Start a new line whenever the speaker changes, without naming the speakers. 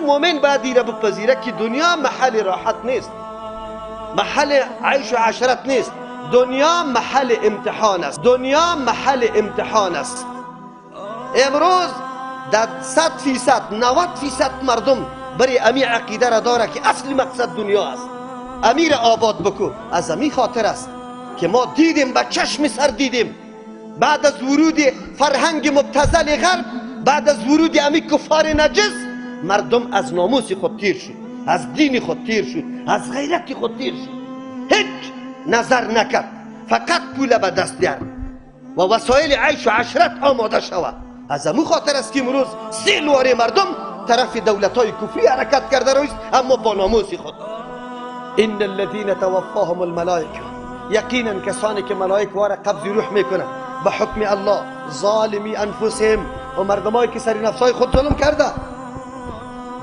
مؤمن باید ایره بپذیره که دنیا محل راحت نیست، محل عیش و عشرت نیست، دنیا محل امتحان است. دنیا محل امتحان است. امروز در 100% 90% مردم برای امی عقیده را داره که اصل مقصد دنیا است، امیر آباد بکو. از امی خاطر است که ما دیدیم، به چشم سر دیدیم، بعد از ورود فرهنگ مبتذل غرب، بعد از ورود امی کفار نجس، مردم از ناموس خود تیر شد، از دین خود تیر شد، از غیرت خود تیر شد. هیچ نظر نکرد، فقط پول به دست بیار و وسایل عیش و عشرت آماده شود. از امو خاطر است که امروز سه لواره مردم طرف دولت های کفری حرکت کرده رویست، اما با ناموس خود. ان الذين توفاهم الملائکه، یقینا کسانی که ملائک واره قبض روح میکنه به حکم الله، ظالمی انفسهم، و مردمایی که سر نفسای خود ظلم کرده.